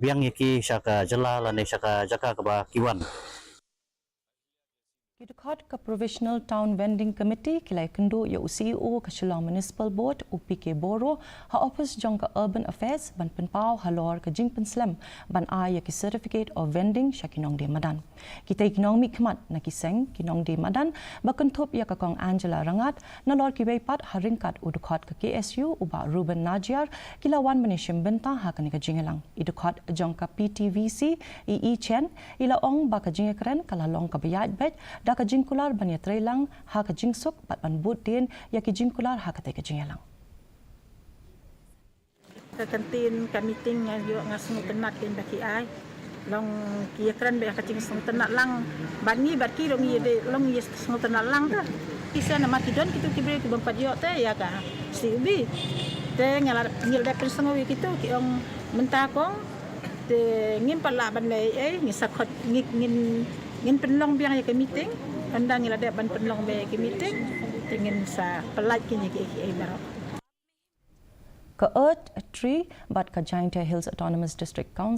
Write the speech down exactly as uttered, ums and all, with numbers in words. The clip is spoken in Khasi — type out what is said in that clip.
biang ïa ki sha ka jylla lane sha ka jaka kaba ki wan. Ki dkhot ka Provisional Town Vending Committee ki la ïakynduh ïa u C E O ka Shillong Municipal Board, u P K Boro, ha ophis jong ka Urban Affairs ban pynpaw halor ka jingpynslem ban ai ïa ki Certificate of Vending sha ki nongdie madan. Kitei ki nongmihkhmat na ki seng ki nongdie madan ba kynthup ïa ka Kong Angela Rangat, nalor kiwei pat ha ryngkat u dkhot ka K S U u Bah Reuben Najiar, ki la wan ban ïashim bynta ha kane ka jingïalang. I dkhot jong ka P T V C, i E Chen, i la ong ba ka jingïakren ka la long kaba ïaid beit da ka jingkular ban ïatreilang ha ka jingsuk bad ban bud dien ïa ki jingkular ha katei ka jingïalang. Ka ktien ka meeting nga ïoh nga sngewtynnat kein ba ki ai. Long ki ïakren beit ha ka jingsngewtynnat lang. Bad ngi bad ki long ngi dei long ngi sngewtynnat lang te. Ki sa namar ki don kitu ki briew ki bym pat ïoh te ïa ka C U B. Te nga la ngi la dep pynsngew ïa kitu ki ong mynta kong. Te ngim pat lah ban leh ei ei, ngi sa khot ngi ngin ngin pynlong biang ïa ka meeting. Ynda ngi la dep ban pynlong biang ïa ka meeting, te ngin sa pyllait kein ïa ki ei ki ei baroh. Ka Earth Tree bad ka Jaintia Hills Autonomous District Council